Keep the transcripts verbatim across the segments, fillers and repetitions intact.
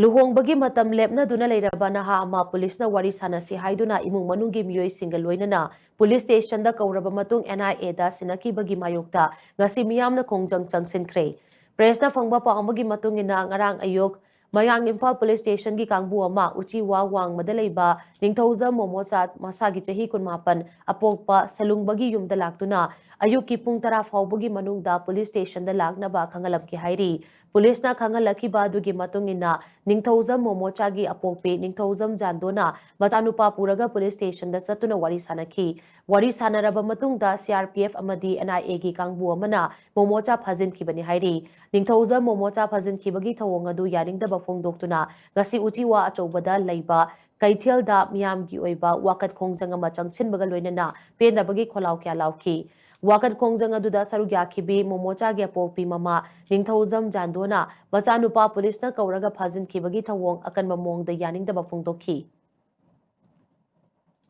ꯂꯨꯍꯣꯡꯕꯒꯤ ꯃꯇꯝ ꯂꯦꯞꯅꯗꯨꯅ ꯂꯩꯔꯕ ꯅꯍꯥ ꯑꯃ ꯄꯨꯂꯤꯁꯅ ꯋꯥꯔꯤ ꯁꯥꯟꯅꯁꯤ ꯍꯥꯏꯗꯨꯅ ꯏꯃꯨꯡ ꯃꯅꯨꯡꯒꯤ ꯃꯤꯑꯣꯏꯁꯤꯡꯒ ꯂꯣꯏꯅꯅ ꯄꯨꯂꯤꯁ ꯁ꯭ꯇꯦꯁꯟꯗ ꯀꯧꯔꯕ ꯃꯇꯨꯡ NIAꯗ ꯁꯤꯟꯅꯈꯤꯕꯒꯤ ꯃꯥꯌꯣꯛꯇ ꯉꯁꯤ ꯃꯤꯌꯥꯝꯅ ꯈꯣꯡꯖꯪ ꯆꯪꯁꯤꯟꯈ꯭ꯔꯦ꯫ ꯄ꯭ꯔꯦꯁꯅ ꯐꯪꯕ ꯄꯥꯎ ꯑꯃꯒꯤ ꯃꯇꯨꯡ ꯏꯟꯅ, ꯉꯔꯥꯡ ꯑꯌꯨꯛ ꯃꯌꯥꯡ ꯏꯝꯐꯥꯜ ꯄꯨꯂꯤꯁ ꯁ꯭ꯇꯦꯁꯟꯒꯤ ꯀꯥꯡꯕꯨ ꯑꯃ ꯎꯆꯤꯋꯥ ꯋꯥꯡꯃꯗ ꯂꯩꯕ ꯅꯤꯡꯊꯧꯖꯝ ꯃꯣꯃꯣꯆꯥ, ꯃꯁꯥꯒꯤ ꯆꯍꯤ ꯀꯨꯟꯃꯥꯄꯟ, ꯑꯄꯣꯛꯄ ꯁꯂꯨꯡꯕꯒꯤ ꯌꯨꯝꯗ ꯂꯥꯛꯇꯨꯅ ꯑꯌꯨꯛꯀꯤ ꯄꯨꯡ ꯇꯔꯥ ꯐꯥꯎꯕꯒꯤ ꯃꯅꯨꯡꯗ ꯄꯨꯂꯤꯁ ꯁ꯭ꯇꯦꯁꯟꯗ ꯂꯥꯛꯅꯕ ꯈꯪꯍꯜꯂꯝꯈꯤ ꯍꯥꯏꯔꯤ꯫ ꯄꯨꯂꯤꯁꯅ ꯈꯪꯍꯜꯂꯛꯈꯤꯕ ꯑꯗꯨꯒꯤ ꯃꯇꯨꯡ ꯏꯟꯅ, ꯅꯤꯡꯊꯧꯖꯝ ꯃꯣꯃꯣꯆꯥꯒꯤ ꯑꯄꯣꯛꯄꯤ ꯅꯤꯡꯊꯧꯖꯝ ꯖꯥꯟꯗꯣꯅ ꯃꯆꯥꯅꯨꯄꯥ ꯄꯨꯔꯒ ꯄꯨꯂꯤꯁ ꯁ꯭ꯇꯦꯁꯟꯗ ꯆꯠꯇꯨꯅ ꯋꯥꯔꯤ ꯁꯥꯟꯅꯈꯤ꯫ ꯋꯥꯔꯤ ꯁꯥꯟꯅꯔꯕ ꯃꯇꯨꯡꯗ CRPF ꯑꯃꯗꯤ NIAꯒꯤ ꯀꯥꯡꯕꯨ ꯑꯃꯅ ꯃꯣꯃꯣꯆꯥ ꯐꯥꯖꯤꯟꯈꯤꯕꯅꯤ ꯍꯥꯏꯔꯤ꯫ ꯅꯤꯡꯊꯧꯖꯝ ꯃꯣꯃꯣꯆꯥ ꯐꯥꯖꯤꯟꯈꯤꯕꯒꯤ ꯊꯧꯑꯣꯡ ꯑꯗꯨ ꯌꯥꯅꯤꯡꯗꯕ ꯐꯣꯡꯗꯣꯛꯇꯨꯅ ꯉꯁꯤ ꯎꯆꯤꯋꯥ ꯑꯆꯧꯕꯗ ꯂꯩꯕ ꯀꯩꯊꯦꯜꯗ ꯃꯤꯌꯥꯝꯒꯤ ꯑꯣꯏꯕ ꯋꯥꯀꯠ ꯈꯣꯡꯖꯪ ꯑꯃ ꯆꯪꯁꯤꯟꯕꯒ ꯂꯣꯏꯅꯅ ꯄꯦꯟꯗꯕꯒꯤ ꯈꯣꯜꯂꯥꯎ ꯀꯌꯥ ꯂꯥꯎꯈꯤ꯫ ꯋꯥꯀꯠ ꯈꯣꯡꯖꯪ ꯑꯗꯨꯗ ꯁꯔꯨꯛ ꯌꯥꯈꯤꯕꯤ ꯃꯣꯃꯣꯆꯥꯒꯤ ꯑꯄꯣꯛꯄꯤ ꯃꯃꯥ ꯅꯤꯡꯊꯧꯖꯝ ꯖꯥꯟꯗꯣꯅ ꯃꯆꯥꯅꯨꯄꯥ ꯄꯨꯂꯤꯁꯅ ꯀꯧꯔꯒ ꯐꯥꯖꯤꯟꯈꯤꯕꯒꯤ ꯊꯧꯑꯣꯡ ꯑꯀꯟꯕ ꯃꯑꯣꯡꯗ ꯌꯥꯅꯤꯡꯗꯕ ꯐꯣꯡꯗꯣꯛꯈꯤ꯫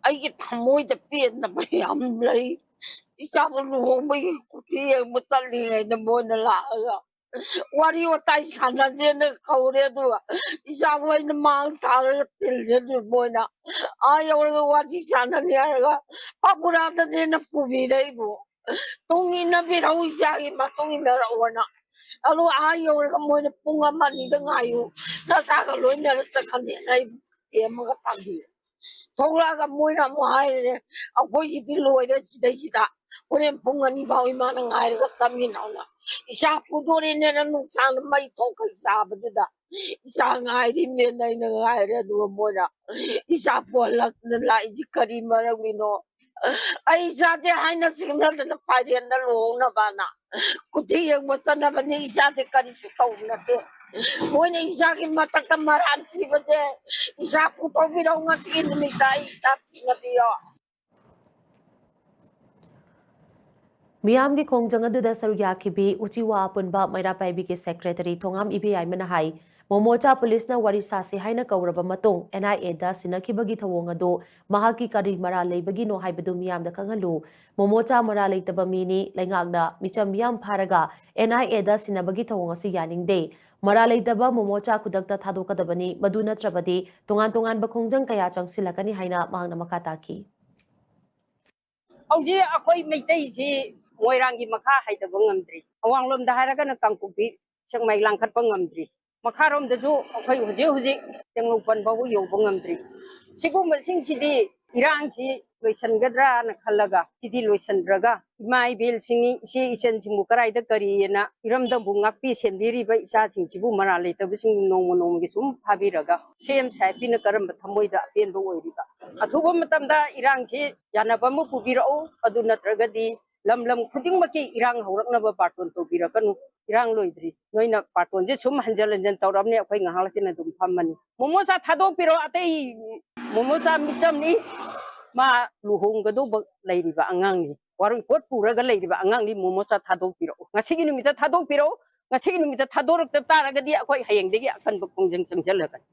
ꯑꯩꯒꯤ ꯊꯃꯣꯏꯗ ꯄꯦꯟꯗꯕ ꯌꯥꯝ ꯂꯩ꯫ ꯏꯆꯥꯕꯨ ꯂꯨꯍꯣꯡꯕꯒꯤ ꯀꯨꯊꯤ ꯌꯦꯡꯕ ꯆꯠꯂꯤꯉꯩꯗ ꯃꯣꯏꯅ ꯂꯥꯛꯑꯒ ꯋꯥꯔꯤ ꯋꯥꯇꯥꯏ ꯁꯥꯟꯅꯁꯦꯅ ꯀꯧꯔꯦ, ꯑꯗꯨꯒ ꯏꯆꯥꯕꯨ ꯑꯩꯅ ꯃꯥꯡ ꯊꯥꯔꯒ ꯊꯤꯜꯂꯦ꯫ ꯑꯗꯨ ꯃꯣꯏꯅ ꯑꯥ ꯌꯧꯔꯒ ꯋꯥꯔꯤ ꯁꯥꯟꯅꯅꯤ ꯍꯥꯏꯔꯒ ꯄꯥꯕꯨꯔꯥꯗꯅꯦꯅ ꯄꯨꯕꯤꯔꯛꯏꯕꯨ꯫ ꯇꯨꯡ ꯏꯟꯅꯕꯤꯔꯛꯎ, ꯏꯆꯥꯒꯤ ꯃꯇꯨꯡ ꯏꯟꯅꯔꯛꯎꯅ꯫ ꯑꯗꯨ ꯑꯥ ꯌꯧꯔꯒ ꯃꯣꯏꯅ ꯄꯨꯡ ꯑꯃ ꯑꯅꯤꯗ ꯉꯥꯏꯌꯨ, ꯅꯆꯥꯒ ꯂꯣꯏꯅꯔ ꯆꯠꯀꯅꯤꯅ ꯑꯩ ꯊꯦꯝꯃꯒ ꯊꯝꯕꯤ꯫ ꯊꯣꯛꯂꯛꯑꯒ ꯃꯣꯏꯅ ꯑꯃꯨꯛ ꯍꯥꯏꯔꯦ, "ꯑꯩꯈꯣꯏꯒꯤꯗꯤ ꯂꯣꯏꯔꯦ ꯁꯤꯗꯩꯁꯤꯗ, ꯍꯣꯔꯦꯟ ꯄꯨꯡ ꯑꯅꯤ ꯐꯥꯎ ꯏꯃꯥꯅ ꯉꯥꯏꯔꯒ ꯆꯠꯃꯤꯟꯅꯧꯅ꯫ ꯏꯆꯥ ꯄꯨꯗꯣꯔꯦꯅꯦꯅ ꯅꯨꯡꯁꯥꯅ ꯃꯩ ꯊꯣꯛꯈꯩ ꯆꯥꯕꯗꯨꯗ ꯏꯆꯥ ꯉꯥꯏꯔꯤꯃꯦꯅ ꯑꯩꯅ ꯉꯥꯏꯔꯦ꯫ ꯑꯗꯨꯒ ꯃꯣꯏꯅ ꯏꯆꯥ ꯄꯨꯍꯜꯂꯛꯇꯅ ꯂꯥꯛꯏꯁꯤ ꯀꯔꯤ ꯃꯔꯝꯒꯤꯅꯣ? ꯑꯩ ꯏꯆꯥꯗꯤ ꯍꯥꯏꯅ ꯁꯤꯡꯅꯗꯅ ꯐꯥꯏꯔꯦꯟꯗ ꯂꯨꯍꯣꯡꯅꯕꯅ ꯀꯨꯊꯤ ꯌꯦꯡꯕ ꯆꯠꯅꯕꯅꯤ꯫ ꯏꯆꯥꯗꯤ ꯀꯔꯤꯁꯨ ꯇꯧꯕ ꯅꯠꯇꯦ꯫ ꯃꯣꯏꯅ ꯏꯆꯥꯒꯤ ꯃꯊꯛꯇ ꯃꯔꯥꯟ ꯁꯤꯕꯁꯦ, ꯏꯆꯥ ꯄꯨꯊꯣꯛꯄꯤꯔꯛꯎ, ꯉꯁꯤꯒꯤ ꯅꯨꯃꯤꯠꯇ ꯑꯩ ꯏꯆꯥ ꯊꯤꯅꯕꯤꯌꯣ"꯫ ꯃꯤꯌꯥꯝꯒꯤ ꯈꯣꯡꯖꯪ ꯑꯗꯨꯗ ꯁꯔꯨꯛ ꯌꯥꯈꯤꯕꯤ ꯎꯆꯤꯋꯥ ꯑꯄꯨꯟꯕ ꯃꯩꯔꯥ ꯄꯥꯏꯕꯤꯒꯤ ꯁꯦꯀ꯭ꯔꯦꯇꯔꯤ ꯊꯣꯉꯥꯝ ꯏꯕꯦꯌꯥꯏꯃꯅ ꯍꯥꯏ, ꯃꯣꯃꯣꯆꯥ ꯄꯨꯂꯤꯁꯅ ꯋꯥꯔꯤ ꯁꯥꯁꯤ ꯍꯥꯏꯅ ꯀꯧꯔꯕ ꯃꯇꯨꯡ NIAꯗ ꯁꯤꯟꯅꯈꯤꯕꯒꯤ ꯊꯧꯑꯣꯡ ꯑꯗꯨ ꯃꯍꯥꯛꯀꯤ ꯀꯔꯤ ꯃꯔꯥꯜ ꯂꯩꯕꯒꯤꯅꯣ ꯍꯥꯏꯕꯗꯨ ꯃꯤꯌꯥꯝꯗ ꯈꯪꯍꯜꯂꯨ꯫ ꯃꯣꯃꯣꯆꯥ ꯃꯔꯥꯜ ꯂꯩꯇꯕ ꯃꯤꯅꯤ, ꯂꯩꯉꯥꯛꯅ ꯃꯤꯆꯝ ꯃꯤꯌꯥꯝ ꯐꯥꯔꯒ NIAꯗ ꯁꯤꯟꯅꯕꯒꯤ ꯊꯧꯑꯣꯡ ꯑꯁꯤ ꯌꯥꯅꯤꯡꯗꯦ꯫ ꯃꯔꯥꯜ ꯂꯩꯇꯕ ꯃꯣꯃꯣꯆꯥ ꯈꯨꯗꯛꯇ ꯊꯥꯗꯣꯛꯀꯗꯕꯅꯤ, ꯃꯗꯨ ꯅꯠꯇ꯭ꯔꯕꯗꯤ ꯇꯣꯉꯥꯟ ꯇꯣꯉꯥꯟꯕ ꯈꯣꯡꯖꯪ ꯀꯌꯥ ꯆꯪꯁꯤꯜꯂꯛꯀꯅꯤ ꯍꯥꯏꯅ ꯃꯍꯥꯛꯅ ꯃꯈꯥ ꯇꯥꯈꯤ꯫ ꯍꯧꯖꯤꯛ ꯑꯩꯈꯣꯏ ꯃꯩꯇꯩꯁꯤ ꯃꯣꯏꯔꯥꯡꯒꯤ ꯃꯈꯥ ꯍꯥꯏꯗꯕ ꯉꯝꯗ꯭ꯔꯤ꯫ ꯑꯋꯥꯡꯂꯣꯝꯗ ꯍꯥꯏꯔꯒꯅ ꯀꯥꯡꯄꯣꯛꯄꯤ, ꯁꯦꯛꯃꯥꯏ ꯂꯥꯡꯈꯠꯄ ꯉꯝꯗ꯭ꯔꯤ꯫ ꯃꯈꯥꯔꯣꯝꯗꯁꯨ ꯑꯩꯈꯣꯏ ꯍꯧꯖꯤꯛ ꯍꯧꯖꯤꯛ ꯇꯦꯡꯅꯧꯄꯜ ꯐꯥꯎꯕ ꯌꯧꯕ ꯉꯝꯗ꯭ꯔꯤ꯫ ꯁꯤꯒꯨꯝꯕꯁꯤꯡꯁꯤꯗꯤ ꯏꯔꯥꯡꯁꯤ ꯂꯣꯏꯁꯤꯟꯒꯗ꯭ꯔꯥꯅ ꯈꯜꯂꯒ, ꯁꯤꯗꯤ ꯂꯣꯏꯁꯤꯟꯗ꯭ꯔꯒ ꯏꯃꯥ ꯏꯕꯦꯜꯁꯤꯡꯅꯤ, ꯏꯆꯦ ꯏꯆꯟꯁꯤꯡꯕꯨ ꯀꯗꯥꯏꯗ ꯀꯔꯤꯑꯅ ꯏꯔꯝꯗꯝꯕꯨ ꯉꯥꯛꯄꯤ ꯁꯦꯟꯕꯤꯔꯤꯕ ꯏꯆꯥꯁꯤꯡꯁꯤꯕꯨ ꯃꯔꯥꯜ ꯂꯩꯇꯕꯁꯤꯡ ꯅꯣꯡꯃ ꯅꯣꯡꯃꯒꯤ ꯁꯨꯝ ꯐꯥꯕꯤꯔꯒ ꯁꯤ ꯑꯦꯝ ꯁꯥꯍꯦꯕꯀꯤꯅ ꯀꯔꯝꯕ ꯊꯃꯣꯏꯗ ꯑꯄꯦꯟꯕ ꯑꯣꯏꯔꯤꯕ? ꯑꯊꯨꯕ ꯃꯇꯝꯗ ꯏꯔꯥꯡꯁꯤ ꯌꯥꯅꯕ ꯑꯃ ꯄꯨꯕꯤꯔꯛꯎ, ꯑꯗꯨ ꯅꯠꯇ꯭ꯔꯒꯗꯤ ꯂꯝ ꯂꯝ ꯈꯨꯗꯤꯡꯃꯛꯀꯤ ꯏꯔꯥꯡ ꯍꯧꯔꯛꯅꯕ ꯕꯥꯔꯇꯣꯟ ꯇꯧꯕꯤꯔꯛꯀꯅꯨ꯫ ꯏꯔꯥꯡ ꯂꯣꯏꯗ꯭ꯔꯤ꯫ ꯅꯣꯏꯅ ꯕꯥꯔꯇꯣꯟꯁꯦ ꯁꯨꯝ ꯍꯟꯖꯟ ꯍꯟꯖꯟ ꯇꯧꯔꯕꯅꯤ, ꯑꯩꯈꯣꯏ ꯉꯥꯏꯍꯥꯛ ꯂꯩꯇꯅ ꯑꯗꯨꯝ ꯐꯝꯃꯅꯤ꯫ ꯃꯣꯃꯣꯆꯥ ꯊꯥꯗꯣꯛꯄꯤꯔꯣ, ꯑꯇꯩ ꯃꯣꯃꯣꯆꯥ ꯃꯤꯆꯝꯅꯤ, ꯃꯥ ꯂꯨꯍꯣꯡꯒꯗꯧꯕ ꯂꯩꯔꯤꯕ ꯑꯉꯥꯡꯅꯤ, ꯋꯥꯔꯣꯏꯄꯣꯠ ꯄꯨꯔꯒ ꯂꯩꯔꯤꯕ ꯑꯉꯥꯡꯅꯤ꯫ ꯃꯣꯃꯣꯆꯥ ꯊꯥꯗꯣꯛꯄꯤꯔꯛꯎ, ꯉꯁꯤꯒꯤ ꯅꯨꯃꯤꯠꯇ ꯊꯥꯗꯣꯛꯄꯤꯔꯛꯎ꯫ ꯉꯁꯤꯒꯤ ꯅꯨꯃꯤꯠꯇ ꯊꯥꯗꯣꯔꯛꯇ ꯇꯥꯔꯒꯗꯤ ꯑꯩꯈꯣꯏ ꯍꯌꯦꯡꯗꯒꯤ ꯑꯀꯟꯕ ꯈꯣꯡꯖꯪ ꯆꯪꯁꯤꯜꯂꯒꯅꯤ꯫